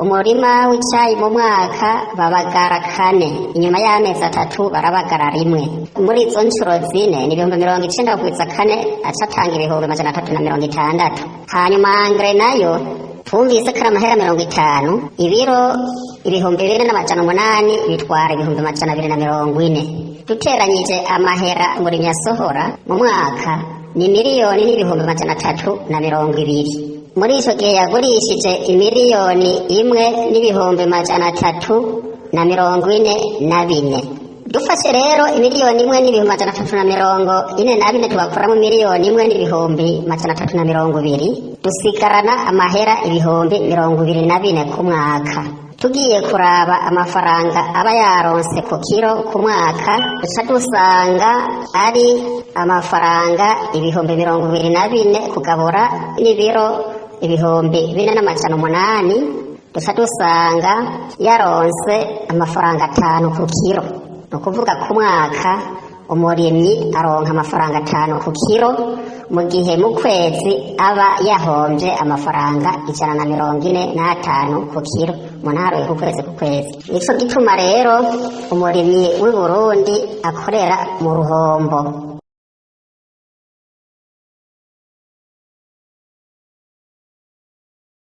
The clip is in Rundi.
Umurima w'icayi mu mwaka babagara kane, inyuma y'amezi 3 barabagara rimwe. Muri izo ncuro zine ni 90,000 kugwiza kane, aca atanga 360,000. Hanyuma engrais nayo twumvise ko ari amahera 50, ibiro 4,800 bitwara 240,000. Duteranyije amahera umurimyi asohora mu mwaka ni 1,320,000. Muri ico gihe yagurishije 1,344,000. Dufashe rero 1,344,000 tugakuramo 1,320,000, dusigarana amahera 24,000 ku mwaka. Tugiye kuraba amafaranga aba yaronse ku kiro ku mwaka, duca dusanga ari amafaranga 24,000 kugabura n'ibiro 4,800, duca dusanga yaronse amafaranga 5 ku kiro. Ni ukuvuga ku mwaka umurimyi aronka amafaranga 5 ku kiro, mu gihe mu kwezi aba yahombye amafaranga 145 ku kiro umuntu aharuye ku kwezi ku kwezi. Nico gituma rero umurimyi w'i Burundi akorera mu ruhombo.